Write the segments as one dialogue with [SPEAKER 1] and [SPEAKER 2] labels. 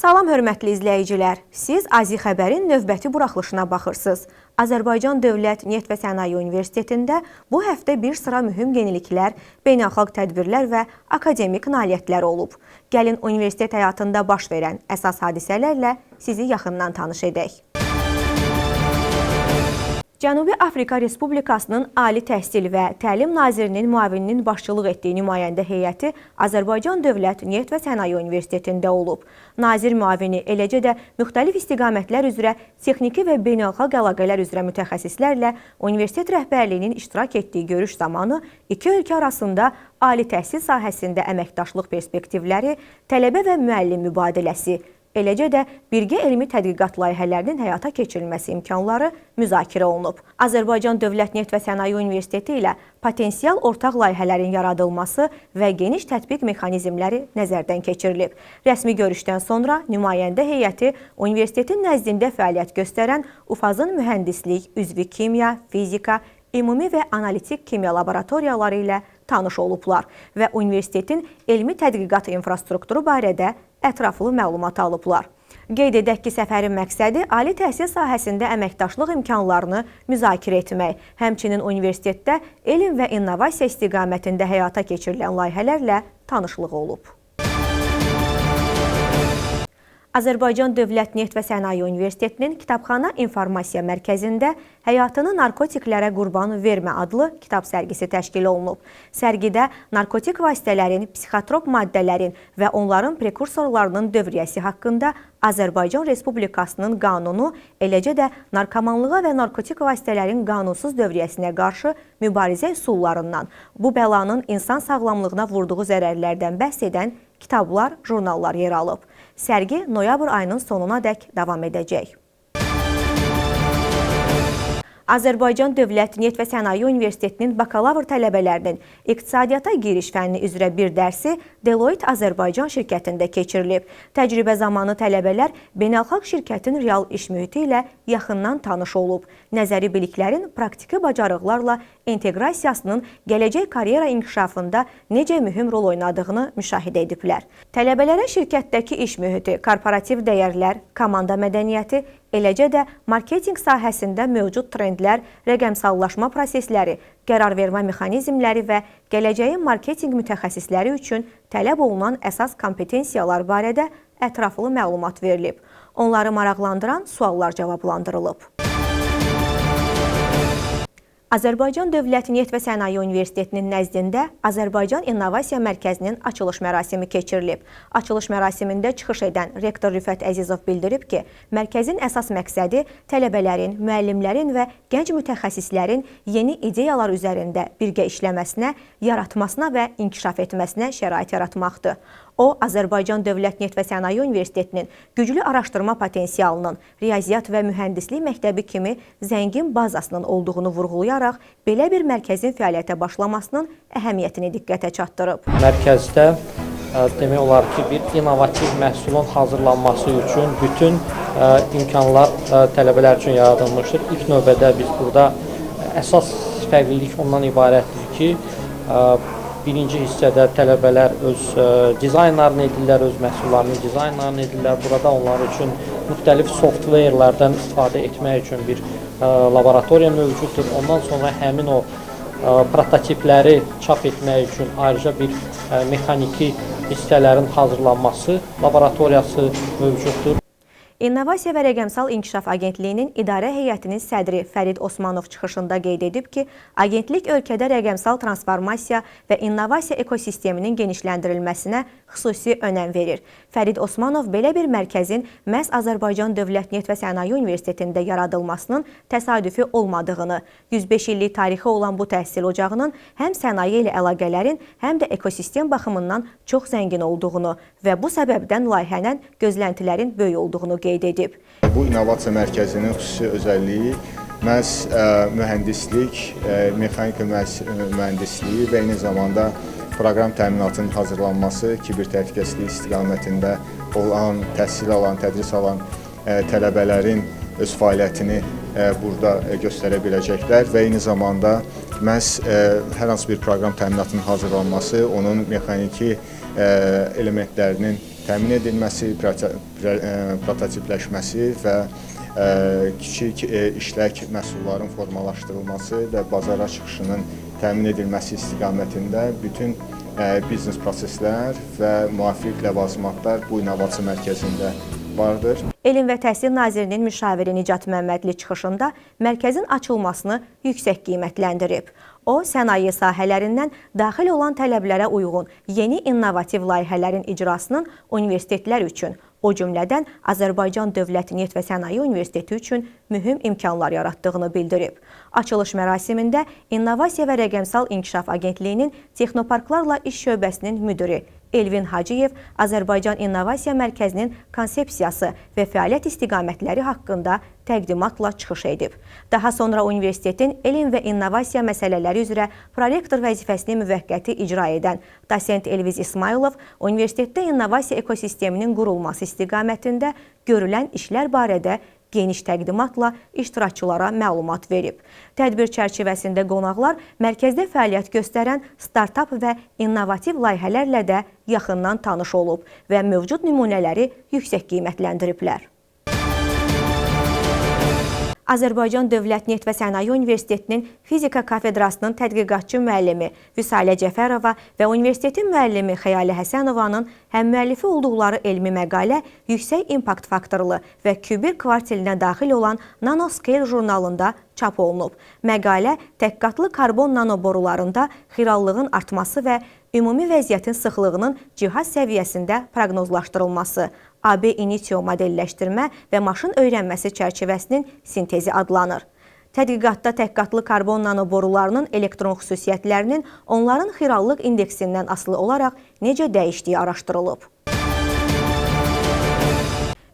[SPEAKER 1] Salam hörmətli izləyicilər. Siz Azi Xəbərin növbəti buraxılışına baxırsınız. Azərbaycan Dövlət Neft və Sənaye Universitetində bu həftə bir sıra mühüm yeniliklər, beynəlxalq tədbirlər və akademik nailiyyətlər olub. Gəlin universitet həyatında baş verən əsas hadisələrlə sizi yaxından tanış edək. Cənubi Afrika Respublikasının Ali Təhsil və Təlim Nazirinin müavininin başçılıq etdiyi nümayəndə heyəti Azərbaycan Dövlət Neft və Sənaye Universitetində olub. Nazir müavini, eləcə də müxtəlif istiqamətlər üzrə texniki və beynəlxalq əlaqələr üzrə mütəxəssislərlə universitet rəhbərliyinin iştirak etdiyi görüş zamanı iki ölkə arasında ali təhsil sahəsində əməkdaşlıq perspektivləri, tələbə və müəllim mübadiləsi, eləcə də birgə elmi tədqiqat layihələrinin həyata keçirilməsi imkanları müzakirə olunub. Azərbaycan Dövlət Neft və Sənaye Universiteti ilə potensial ortaq layihələrin yaradılması və geniş tətbiq mexanizmləri nəzərdən keçirilib. Rəsmi görüşdən sonra nümayəndə heyəti universitetin nəzdində fəaliyyət göstərən UFAZ-ın mühəndislik, üzvi kimya, fizika, ümumi və analitik kimya laboratoriyaları ilə tanış olublar və universitetin elmi tədqiqat infrastrukturu barədə ətraflı məlumat alıblar. Qeyd edək ki, səfərin məqsədi ali təhsil sahəsində əməkdaşlıq imkanlarını müzakirə etmək, həmçinin universitetdə elm və innovasiya istiqamətində həyata keçirilən layihələrlə tanışlıq olub. Azərbaycan Dövlət Neft və Sənaye Universitetinin Kitabxana İnformasiya Mərkəzində Həyatını Narkotiklərə Qurban Vermə adlı kitab sərgisi təşkil olunub. Sərgidə narkotik vasitələrin, psixotrop maddələrin və onların prekursorlarının dövriyyəsi haqqında Azərbaycan Respublikasının qanunu, eləcə də narkomanlığa və narkotik vasitələrin qanunsuz dövriyyəsinə qarşı mübarizə üsullarından, bu bəlanın insan sağlamlığına vurduğu zərərlərdən bəhs edən kitablar, jurnallar yer alıb. Sərgi noyabr ayının sonuna dək davam edəcək. Azərbaycan Dövlət Neft və Sənaye Universitetinin bakalavr tələbələrinin iqtisadiyyata giriş fənni üzrə bir dərsi Deloitte Azərbaycan şirkətində keçirilib. Təcrübə zamanı tələbələr beynəlxalq şirkətin real iş mühiti ilə yaxından tanış olub. Nəzəri biliklərin praktiki bacarıqlarla inteqrasiyasının gələcək karyera inkişafında necə mühüm rol oynadığını müşahidə ediblər. Tələbələrə şirkətdəki iş mühiti, korporativ dəyərlər, komanda mədəniyyəti, eləcə də marketinq sahəsində mövcud trendlər, rəqəmsallaşma prosesləri, qərar vermə mexanizmləri və gələcəyin marketinq mütəxəssisləri üçün tələb olunan əsas kompetensiyalar barədə ətraflı məlumat verilib. Onları maraqlandıran suallar cavablandırılıb. Azərbaycan Dövlət Neft və Sənaye Universitetinin nəzdində Azərbaycan İnnovasiya Mərkəzinin açılış mərasimi keçirilib. Açılış mərasimində çıxış edən rektor Rüfət Əzizov bildirib ki, mərkəzin əsas məqsədi tələbələrin, müəllimlərin və gənc mütəxəssislərin yeni ideyalar üzərində birgə işləməsinə, yaratmasına və inkişaf etməsinə şərait yaratmaqdır. O, Azərbaycan Dövlət Neft və Sənaye Universitetinin güclü araşdırma potensialının, riyaziyyat və mühəndislik məktəbi kimi zəngin bazasının olduğunu vurğulayaraq, belə bir mərkəzin fəaliyyətə başlamasının əhəmiyyətini diqqətə çatdırıb.
[SPEAKER 2] Mərkəzdə demək olar ki, bir innovativ məhsulun hazırlanması üçün bütün imkanlar tələbələr üçün yaradılmışdır. İlk növbədə biz burada əsas fərqlilik ondan ibarətdir ki, birinci hissədə tələbələr öz dizaynlarını edirlər, öz məhsullarının dizaynlarını edirlər. Burada onlar üçün müxtəlif softwarelərdən istifadə etmək üçün bir laboratoriya mövcuddur. Ondan sonra həmin o prototipləri çap etmək üçün ayrıca bir mexaniki hissələrin hazırlanması laboratoriyası mövcuddur.
[SPEAKER 1] İnnovasiya və Rəqəmsal İnkişaf Agentliyinin İdarə Heyətinin sədri Fərid Osmanov çıxışında qeyd edib ki, agentlik ölkədə rəqəmsal transformasiya və innovasiya ekosisteminin genişləndirilməsinə xüsusi önəm verir. Fərid Osmanov belə bir mərkəzin məhz Azərbaycan Dövlət Neft və Sənaye Universitetində yaradılmasının təsadüfi olmadığını, 105 illik tarixi olan bu təhsil ocağının həm sənaye ilə əlaqələrin, həm də ekosistem baxımından çox zəngin olduğunu və bu səbəbdən layihədən gözləntilərin böyük olduğunu qeyd edib.
[SPEAKER 3] Bu innovasiya mərkəzinin xüsusi özəlliyi məhz mühəndislik, mexanika mühəndisliyi və eyni zamanda proqram təminatının hazırlanması, kiber təhlükəsizlik istiqamətində olan, təhsil alan, tədris alan tələbələrin öz fəaliyyətini burada göstərə biləcəklər və eyni zamanda məhz hər hansı bir proqram təminatının hazırlanması, onun mexaniki elementlərinin təmin edilməsi, prototipləşməsi və kiçik işlək məhsulların formalaşdırılması və bazara çıxışının təmin edilməsi istiqamətində bütün biznes proseslər və müvafiq ləvazimatlar bu innovasiya mərkəzində vardır.
[SPEAKER 1] Elm və Təhsil Nazirinin müşaviri Nicat Məmmədli çıxışında mərkəzin açılmasını yüksək qiymətləndirib. O, sənaye sahələrindən daxil olan tələblərə uyğun yeni innovativ layihələrin icrasının universitetlər üçün, o cümlədən Azərbaycan Dövlət Neft və Sənaye Universiteti üçün mühüm imkanlar yaratdığını bildirib. Açılış mərasimində İnnovasiya və Rəqəmsal İnkişaf Agentliyinin Texnoparklarla İş Şöbəsinin müdiri Elvin Hacıyev Azərbaycan İnnovasiya Mərkəzinin konsepsiyası və fəaliyyət istiqamətləri haqqında təqdimatla çıxış edib. Daha sonra universitetin elm və innovasiya məsələləri üzrə prorektor vəzifəsini müvəqqəti icra edən dosent Elviz İsmayılov universitetdə innovasiya ekosisteminin qurulması istiqamətində görülən işlər barədə geniş təqdimatla iştirakçılara məlumat verib. Tədbir çərçivəsində qonaqlar mərkəzdə fəaliyyət göstərən startap və innovativ layihələrlə də yaxından tanış olub və mövcud nümunələri yüksək qiymətləndiriblər. Azərbaycan Dövlət Neft və Sənaye Universitetinin Fizika kafedrasının tədqiqatçı müəllimi Vüsalə Cəfərova və universitetin müəllimi Xəyalə Həsənovanın həmmüəllifi olduqları elmi məqalə yüksək impact faktorlu və Q1 kvartilinə daxil olan Nanoscale jurnalında çap olunub. Məqalə təqqatlı karbon nanoborularında xirallığın artması və ümumi vəziyyətin sıxlığının cihaz səviyyəsində proqnozlaşdırılması, AB initio modelləşdirmə və maşın öyrənməsi çərçivəsinin sintezi adlanır. Tədqiqatda təqqatlı karbon nanoborularının elektron xüsusiyyətlərinin onların xirallıq indeksindən asılı olaraq necə dəyişdiyi araşdırılıb.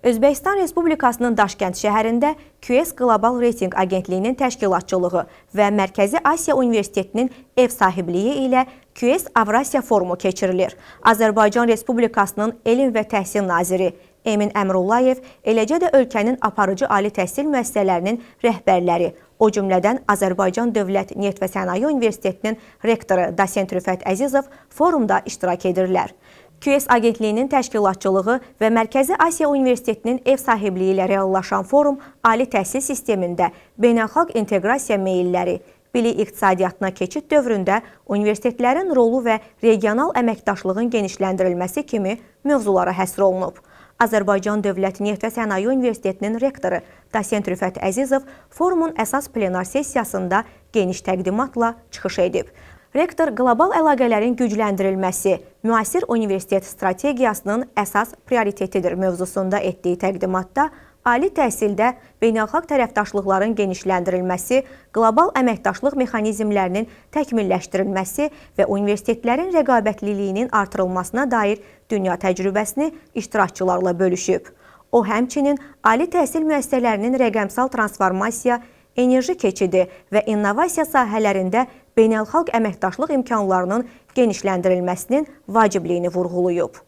[SPEAKER 1] Özbəkistan Respublikasının Daşkənd şəhərində QS Qlobal Reytinq Agentliyinin təşkilatçılığı və Mərkəzi Asiya Universitetinin ev sahibliyi ilə QS Avrasiya Forumu keçirilir. Azərbaycan Respublikasının Elm və Təhsil Naziri Emin Əmrullayev, eləcə də ölkənin aparıcı ali təhsil müəssisələrinin rəhbərləri, o cümlədən Azərbaycan Dövlət Neft və Sənaye Universitetinin rektoru dosent Rüfət Əzizov forumda iştirak edirlər. QS Agentliyinin təşkilatçılığı və Mərkəzi Asiya Universitetinin ev sahibliyi ilə reallaşan forum ali təhsil sistemində beynəlxalq inteqrasiya meyilləri, bilik iqtisadiyyatına keçid dövründə universitetlərin rolu və regional əməkdaşlığın genişləndirilməsi kimi mövzulara həsr olunub. Azərbaycan Dövlət Neft və Sənaye Universitetinin rektoru dosent Rüfət Əzizov forumun əsas plenar sessiyasında geniş təqdimatla çıxış edib. Rektor qlobal əlaqələrin gücləndirilməsi müasir universitet strategiyasının əsas prioritetidir mövzusunda etdiyi təqdimatda ali təhsildə beynəlxalq tərəfdaşlıqların genişləndirilməsi, qlobal əməkdaşlıq mexanizmlərinin təkmilləşdirilməsi və universitetlərin rəqabətliliyinin artırılmasına dair dünya təcrübəsini iştirakçılarla bölüşüb. O, həmçinin ali təhsil müəssisələrinin rəqəmsal transformasiya, enerji keçidi və innovasiya sahələrində beynəlxalq əməkdaşlıq imkanlarının genişləndirilməsinin vacibliyini vurğulayıb.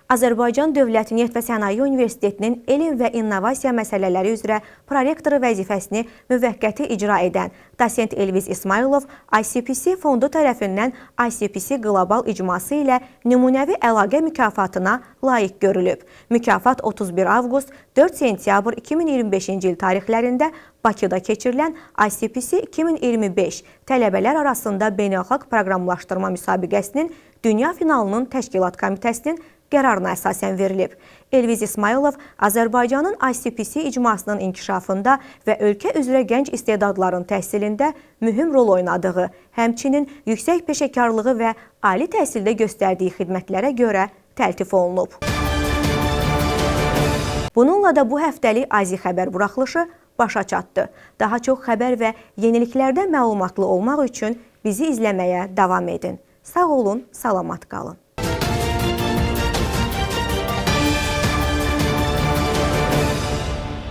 [SPEAKER 1] Azərbaycan Dövlət Neft və Sənaye Universitetinin Elm və İnnovasiya məsələləri üzrə prorektoru vəzifəsini müvəqqəti icra edən dosent Elviz İsmayılov ICPC fondu tərəfindən ICPC Qlobal icması ilə nümunəvi əlaqə mükafatına layiq görülüb. Mükafat 31 avqust 4 sentyabr 2025-ci il tarixlərində Bakıda keçirilən ICPC 2025 tələbələr arasında beynəlxalq proqramlaşdırma müsabiqəsinin dünya finalının təşkilat komitəsinin qərarına əsasən verilib. Elviz İsmayılov Azərbaycanın ICPC icmasının inkişafında və ölkə üzrə gənc istedadların təhsilində mühüm rol oynadığı, həmçinin yüksək peşəkarlığı və ali təhsildə göstərdiyi xidmətlərə görə təltif olunub. Bununla da bu həftəlik Azi xəbər buraxılışı başa çatdı. Daha çox xəbər və yeniliklərdə məlumatlı olmaq üçün bizi izləməyə davam edin. Sağ olun, salamat qalın.